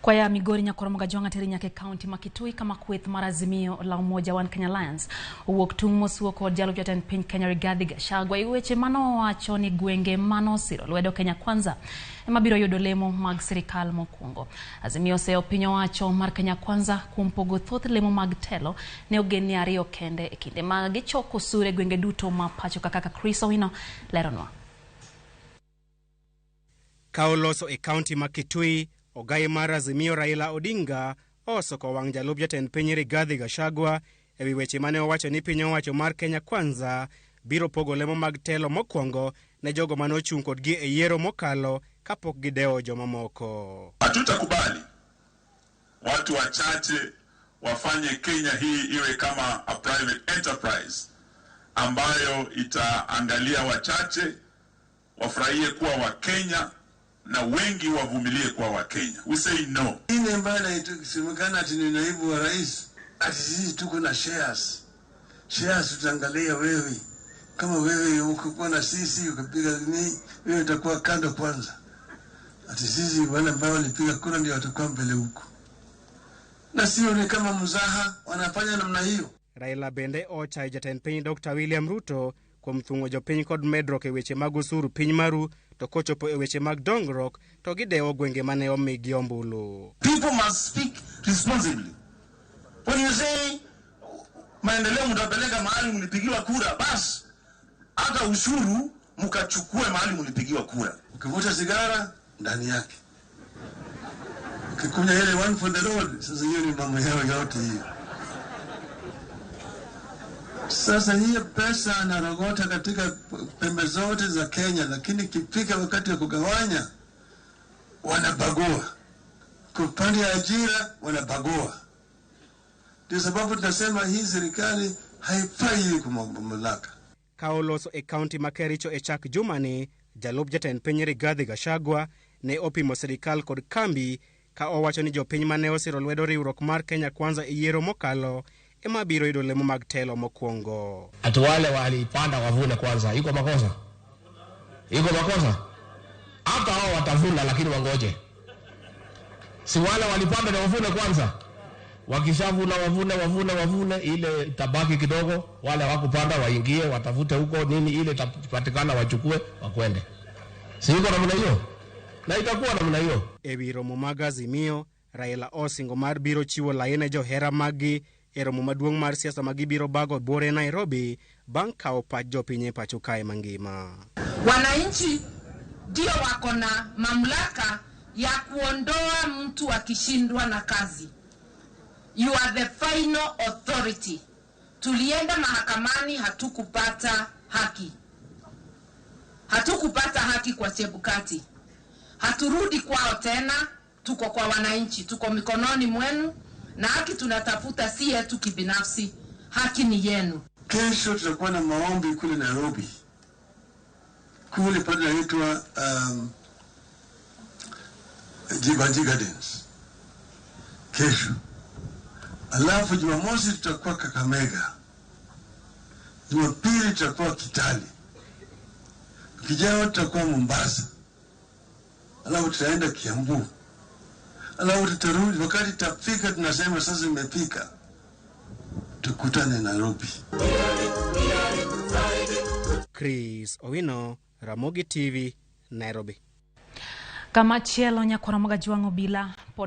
Kwaya Migori Nyakoromoga Jwang'a teri nyaka e kaunti ma Kitui kama kweth mar Azimio la Umoja One Kenya Alliance owuok tung' mosuo kod jalup jatend piny Kenya Rigathi Gachagua e weche manowacho ni gwenge manosiro lwedo Kenya Kwanza ema biro yudo lemo mag sirikal mokwongo. Azimio oseyo piny owacho mar Kenya Kwanza kuom pogo thoth lemo mag telo ne ogendni ariyo kende e kinde ma gichoko osuru e gwenge duto ma pacho kaka Chris Owino leronwa. Ka oloso e kaunti ma Kitui, ogai mar Azimio Raila Odinga osoko wang' jalup jatend piny Rigathi Gachagua ewi weche mane owacho ni piny owacho mar Kenya Kwanza biro pogo lemo mag telo mokwongo ne jogo mane ochung' kodgi e yiero mokalo kapok gidewo jomamoko. Hatutakubali watu wachache wafanye Kenya hii iwe kama a private enterprise ambayo itaangalia wachache wafurahie kuwa Wakenya na wengi wavumilie kuwa Wakenya. We say no. Ile ambayo inasemekana ati ni naibu wa rais, ati sisi tuko na shares. Shares tutaangalia wewe. Kama wewe ukikuwa na sisi ukipiga ni wewe utakuwa kando kwanza. Ati sisi wale ambao walipiga kura ndio watakuwa mbele huko. Na sio ni kama mzaha wanafanya namna hiyo. Raila bende ochayo jatend piny Dr. William Ruto kuom thung'o jopiny kod medruok e weche mag osuru piny maru to kochopo e weche mag dongruok to gidewo gwenge mane omigi ombulu. People must speak responsibly. When you say maendeleo mtapeleka mahali mlipigiwa kura, basi hata ushuru mkachukue mahali mlipigiwa kura. Ukivuta sigara ndani yake, ukikunywa ile one for the road, sasa hiyo ni mambo yao yote hiyo. Sasa hiyo pesa anarogota katika pembe zote za Kenya, lakini ikifika wakati wa kugawanya wanabagua. Kwa upande ya ajira wanabagua. Ndio sababu tunasema hii serikali haifai kwa mamlaka. Ka oloso e kaunti ma Kericho e chak jumani, jalup jatend piny Rigathi Gachagua ne opimo sirikal kod kambi ka owacho ni jopiny mane osiro lwedo riwruok mar Kenya Kwanza e yiero mokalo ema biro yudo lemo mag telo mokwongo. Ati wale walipanda wavune kwanza, iko makosa? Iko makosa? Hata hao watavuna, lakini wangoje. Si wale walipanda na wavune kwanza? Wakishavuna wavune wavune wavune, ile tabaki kidogo, wale hawakupanda waingie watafute huko nini, ile itapatikana wachukue wakwende. Si iko namna hiyo? Na itakuwa namna hiyo. Ewi romo mag Azimio, Raila osingo mar biro chiwo lai ne johera maggi e romo maduong' mar siasa ma gibiro bago buore Nairobi bang' kawo pach jopiny e pacho kae mangima. Wananchi ndio wako na mamlaka ya kuondoa mtu akishindwa na kazi. You are the final authority. Tulienda mahakamani, hatukupata haki. Hatukupata haki kwa Chebukati. Haturudi kwao tena, tuko kwa wananchi, tuko mikononi mwenu, na haki tunatafuta si yetu kibinafsi, haki ni yenu. Kesho tutakuwa na maombi kule Nairobi, kule pale inaitwa Jivanjee Gardens kesho. Alafu Jumamosi tutakuwa Kakamega, Jumapili tutakuwa Kitale, kijao tutakuwa Mombasa, alafu tutaenda Kiambu, alafu tutarudi. Wakati tutafika tunasema sasa imefika, tukutane Nairobi. Chris Owino, Ramogi TV, Nairobi. Kamachielo Nyakoromoga Jwang'o Obila